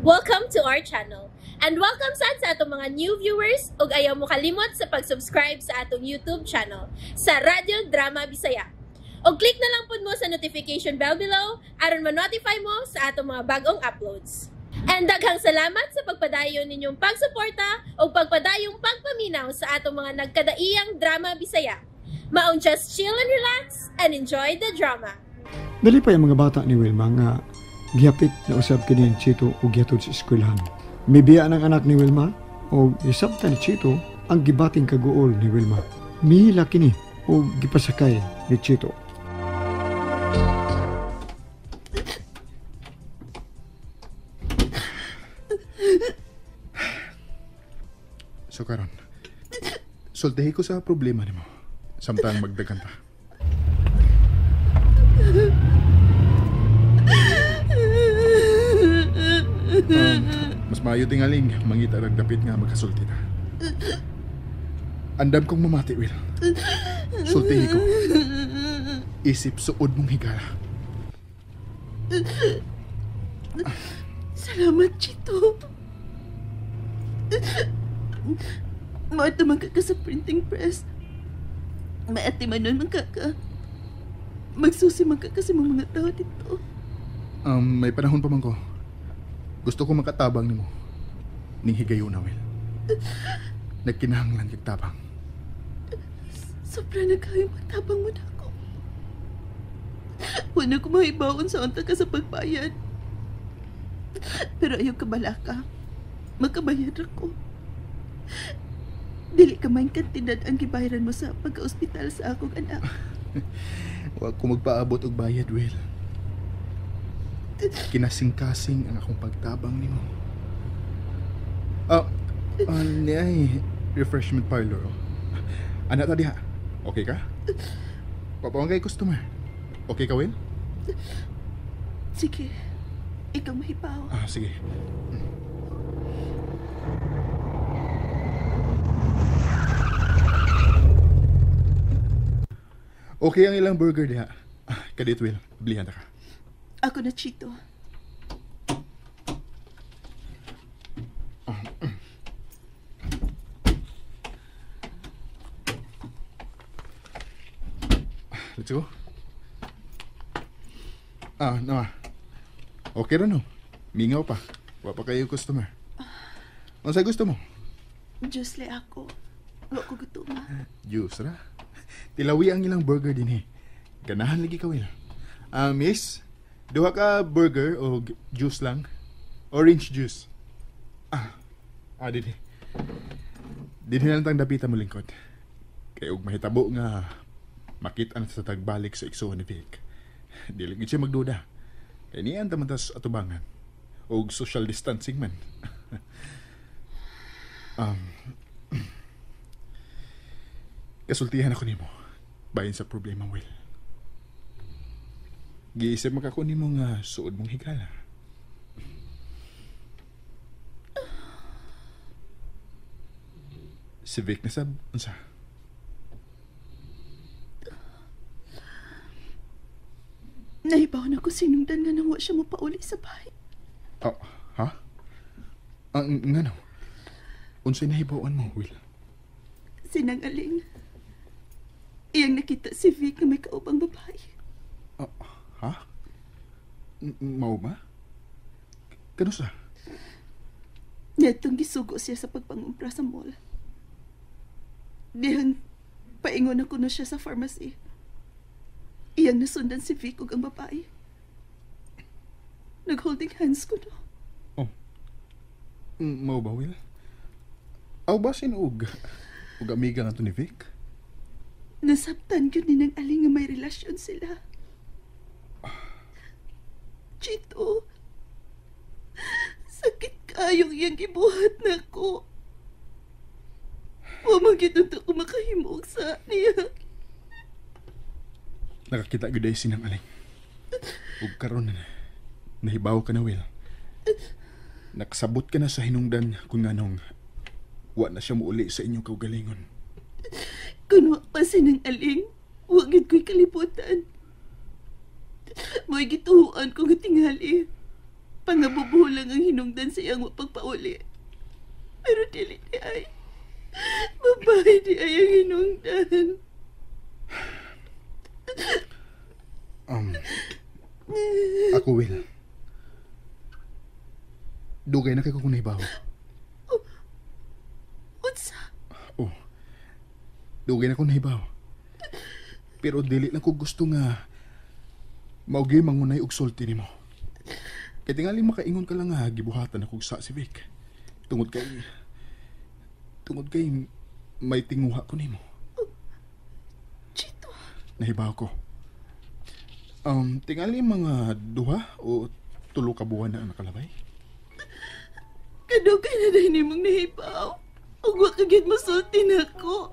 Welcome to our channel. And welcome sad sa atong mga new viewers ug ayaw mo kalimot sa pag-subscribe sa atong YouTube channel sa Radyo Drama Bisaya. Og click na lang pud mo sa notification bell below aron ma-notify mo sa atong mga bagong uploads. And daghang salamat sa pagpadayon ninyong pagsuporta ug pagpadayong pagpaminaw sa atong mga nagkadaiyang drama Bisaya. Maong just chill and relax and enjoy the drama. Dali pa yung mga bata ni Wilma nga gihapit na usab kini ni Chito og gihatod sa eskwelahan. Mibiya ng anak ni Wilma og gisabtan ni Chito ang gibating kaguol ni Wilma. Mihila kini og gipasakay ni Chito. So karon, sultihi ko sa problema nimo samtang magdagan ta. Mas maayo tingaling mangita rag dapit nga magkasulti ta. Andam kong mamati, Will. Sultihi ko. Isip suod mong higala. Salamat, Chito. Maata man ka sa printing press. Maati man nun man ka. Magsusi man ka kasi mga tao dito. May panahon pa man ko. Gusto ko makatabang nimo. Ning higayon na, Will. Nagkinahanglan kag tabang. Sobra na kayo matabang mo na ako. Wala ko mahibaon sa unta ka sa pagbayad. Pero ayaw kabala ka. Makabayad ako. Dili ka man kantidad ang gibayaran mo sa pagka-ospital sa akong anak. Huwag ko magpaabot og bayad, Will. Kinasing-kasing ang akong pagtabang nimo. Niay refreshment parlor. Oh. Ana ta diha. Okay ka? Papawang kay customer. Okay ka, Will? Sige. Ikaw mahibaw. Sige. Okay ang ilang burger diha. Kadit, Will. Blihan ta ka. Ako na, Chito. Let's go. No. Okay ra no. Mingaw pa. Wa pa kayo customer. Unsa gusto mo? Juice le ako. Wa ko gutom. Juice ra. Tilawi ang ilang burger dinhi. Ganahan lagi ka, Will. Miss, duha ka burger o juice lang? Orange juice. Dinhi. Dinhi lang tang dapita mo lingkod. Kay og mahitabo nga makita na sa tagbalik sa igsuon ni Vic. Dili gid siya magduda. Kay niyan ta man tas atubangan. Og social distancing man. Kasultihan ako nimo bahin sa problema, Will. Giisip man ka ko nimo nga suod mong higala. Si Vic na sab, unsa? Nahibaw na ko sinungdan nga nang wa siya mopauli sa bahay. Oh, ha? Ngano? Unsay nahibawan mo, Will? Sinangaling. Iyang nakita si Vic na may kaubang babae. Ha? Mao ba? Kano sa? Netong gisugo siya sa pagpangumpra sa mall. Dihang paingon ako na siya sa pharmacy. Iyang nasundan si Vic ug ang babae. Nag-holding hands ko no. Oh. Mao ba, Will? Aw ba sinuog? Ug amiga nga to ni Vic? Nasabtan gyud ni nang aling nga may relasyon sila. Chito, sakit kayong iyang gibuhat na ko. Wa man gyud unta ko makahimog sa niya. Nakakita gyud ay sinang aling. Ug karon nahibaw ka na, Will. Nakasabot ka na sa hinungdan kung nganong wa na siya muuli sa inyong kaugalingon. Kun wa pa sinang aling, wa gyud ko'y kalibutan. Mo'y gituhuan ko nga tingali. Pangabubuho lang ang hinungdan sa iyang pagpauli. Pero dili di ay. Babae di ay ang hinungdan. Ako, Will. Dugay na kay ko kung nahibaw. Oh, unsa? Oh. Dugay na kong nahibaw. Pero dili lang ko gusto nga maugi mangunay og sulti nimo. Kay tingali makaingon ka lang nga gibuhatan ako sa si Vic. Tungod kay may tinguha ko nimo. Oh, Chito. Nahibaw ko. Tingali mga 2 o 3 ka buwan na ang nakalabay. Kadugay na dahil nimong nahibaw. Ug wa ka gyud mosulti nako.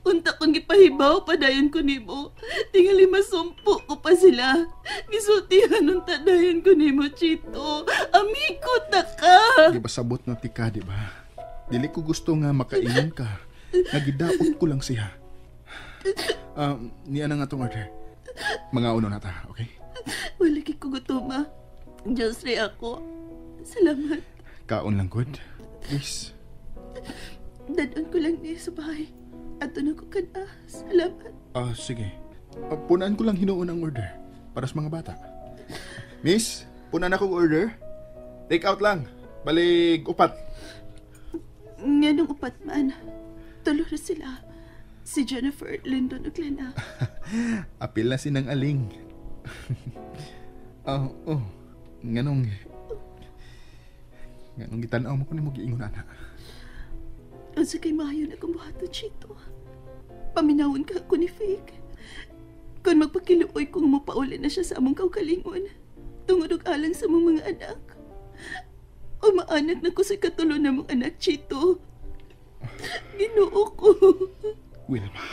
Unta kong gipahibaw padayon ko nimo. Tingali masumpo ko pa sila. Gisultihan unta dayon ko nimo, Chito. Amigo ta ka. Di ba sabot na tika, di ba? Dili ko gusto nga makaingon ka. Nagidaot ko lang siya. Niya na nga tong order. Mga uno na ta, okay? Wala kay ko gutom, ah. Diyos rin ako. Salamat. Kaon lang, good. Please. Dadon ko lang niya sa bahay. Ato na ko kana. Salamat. Sige. Punaan ko lang hinuon ang order para sa mga bata. Miss, punaan akong order. Take out lang. Balig 4. Nganong 4 man. Tulo na sila. Si Jennifer, Lyndon ug Lena. Apil na sinang aling. Oh. Nganong gitan-aw mo ko nimo giingon ana. Unsa kay maayo na akong buhaton, Chito? Paminawon ka ako ni Fake. Kung magpakiluoy kung mopauli na siya sa among kaugalingon, tungod og alang sa among mga anak. O maanak na ko sa katulo na mong anak, Chito. Ginoo ko. Wilma.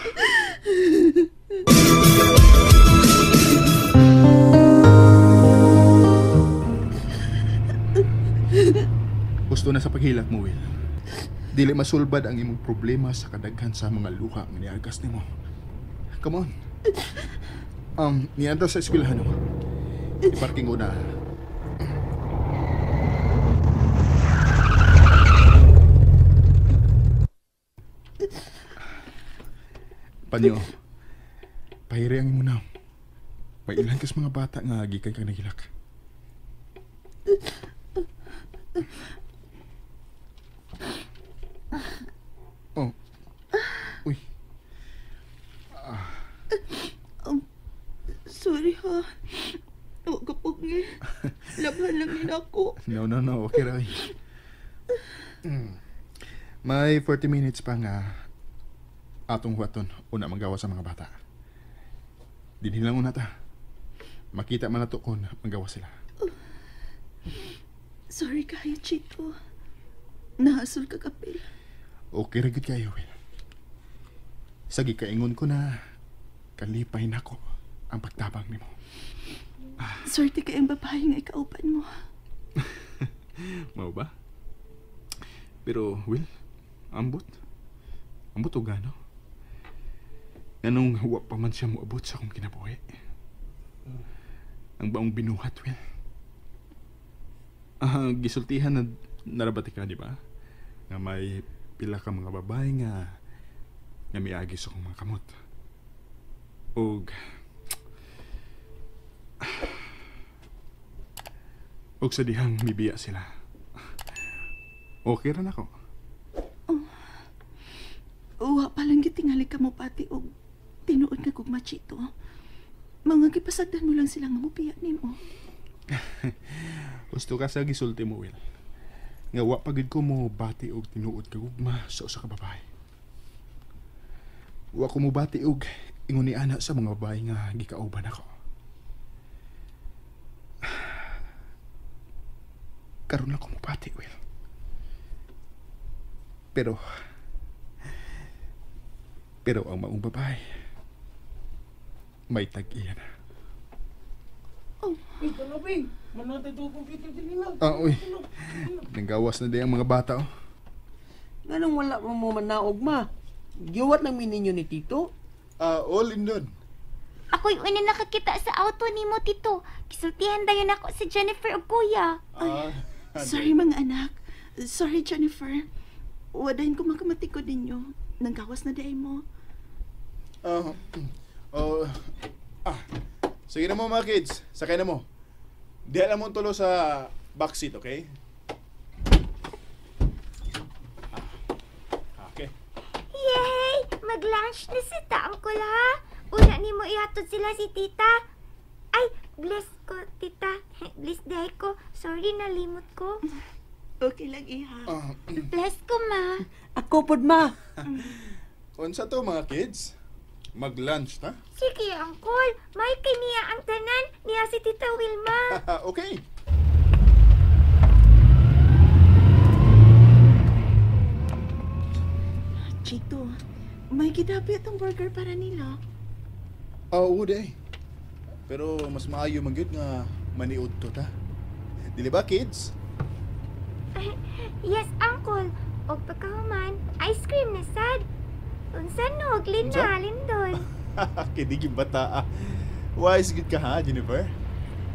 Gusto na sa paghilak mo, Will. Dili masulbad ang imong problema sa kadaghan sa mga luha nga niagas nimo. Come on. Nianda sa eskwelahan mo. I-parking ko na. Panyo, pahiri ang imo na. May ilan kas mga bata nga gikan kang nagilak. Oh. Uy. Sorry ha. Huwag ka po nga. Laban lang din ako. No. Okay ra. May 40 minutes pa nga atong huwaton una manggawa sa mga bata. Dinhi lang una ta. Makita man nato kon manggawa sila. Oh. Sorry kayo, Chito. Nahasol ka kapil. Okay ra gid kayo, Will. Sa gikaingon ko na kalipay nako ang pagtabang nimo. Swerte kay ang babae nga ikauban mo. Mao ba? Pero, Will, ambot. Ambot og gano. Nganong wa pa man siya moabot sa akong kinabuhi. Ang baong binuhat, Will. Gisultihan na narabati ka, di ba? Nga may pila ka mga babae nga miagi sa akong mga kamot. Og sa dihang mibiya sila. Okay ra nako. Uwa pa lang gitingali ka mo pati og tinuod nga gugma, Chito. Mga gipasagdan mo lang sila nga mobiya nimo. Gusto ka sa gisulti mo, Will. Nga wa pa gid ko mo bati og tinuod ka gugma sa usa ka babae. Wa ko mo bati og ingon ni ana sa mga babae nga gikauban ako. Karon lang ko mo bati, Will. Pero ang maong babae may tag-iya na. Oh. Uy, kanabi. Manatay ito computer din nila. Uy. Nanggawas na din ang mga bata, oh. Nganong wala mo manaog, ma? Giwat lang mi ninyo ni Tito? All in doon. Ako'y una nakakita sa auto nimo, Tito. Gisultihan dayon ako si Jennifer ug kuya. Sorry mga anak. Sorry, Jennifer. Wadahin ko makamatikod ninyo. Nanggawas na day mo. Sige na mo mga kids. Sakay na mo. Diha na mo tulo sa backseat, okay? Okay. Yay! Mag-lunch na si ta, Uncle, ha? Una ni mo ihatod sila si tita. Ay, bless ko, tita. Bless day ko. Sorry, nalimot ko. Okay lang, iha. Bless ko, ma. Ako pod ma. Unsa to mga kids? Mag-lunch ta? Sige, Uncle. May kiniya ang tanan niya si Tita Wilma. Okay. Chito, may gidapit ang burger para nila. Oo, day. Pero mas maayo man gyud nga maniud to ta. Dili ba, kids? Yes, Uncle. Og pagkahuman, ice cream na sad. Unsa no, Unsa? Glina, Lindon. Kini gyud bata. Wise gud ka ha, Jennifer.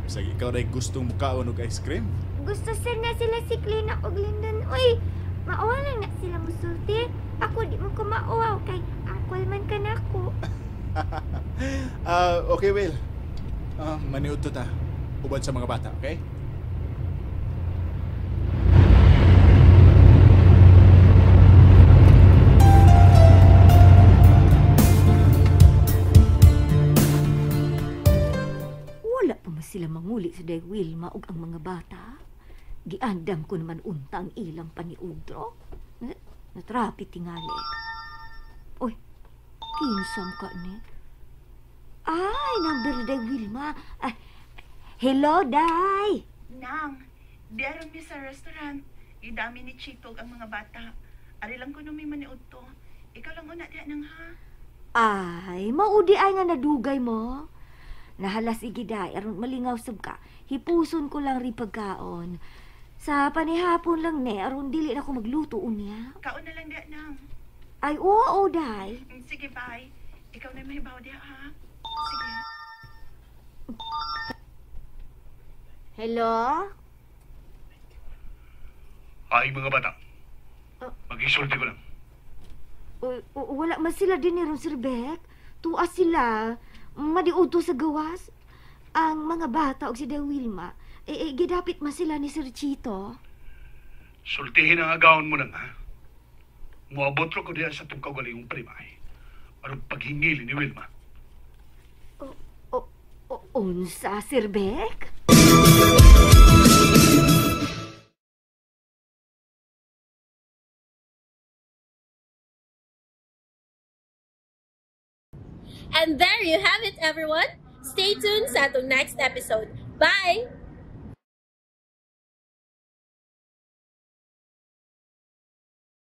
Bisag ikaw ray gustong mukaon og ice cream. Gusto sad na sila si Glina og Lindon. Uy, mauwa lang na sila musulti. Ako di mo ko mauwaw kay uncle man ka nako. Okay, Will. Maniud to ta. Uban sa mga bata, okay? Wala pa man sila manguli sa Day Wilma ug ang mga bata. Giandam ko naman unta ang ilang paniudro. Natrapi tingali. Oy, kinsam ka ni? Ay, number Day Wilma. Ay, hello, Day. Nang, diaron mi sa restaurant. Idami ni Chito ang mga bata. Ari lang ko no may maniud to. Ikaw lang una diha nang ha. Ay, maudi ay nga nadugay mo. Nahala sige day, aron malingaw sab ka. Hipuson ko lang ri pagkaon. Sa panihapon lang ne, aron dili na ko magluto unya. Kaon na lang diha nang. Ay, oo, day. Sige, bye. Ikaw na may baw diha ha. Sige. Hello? Ay, mga bata. Mag-isulti ko lang. Wala man sila din ni Sir Beck. Tuwa sila. Madiuto sa gawas. Ang mga bata og si Day Wilma, gidapit man sila ni Sir Chito. Sultihin ang agawon mo nang, ha? Muabot ko diya sa itong kaugalingong primay. Aron paghingili ni Wilma. Unsa, Sir Beck? And there you have it, everyone. Stay tuned sa atong next episode. Bye!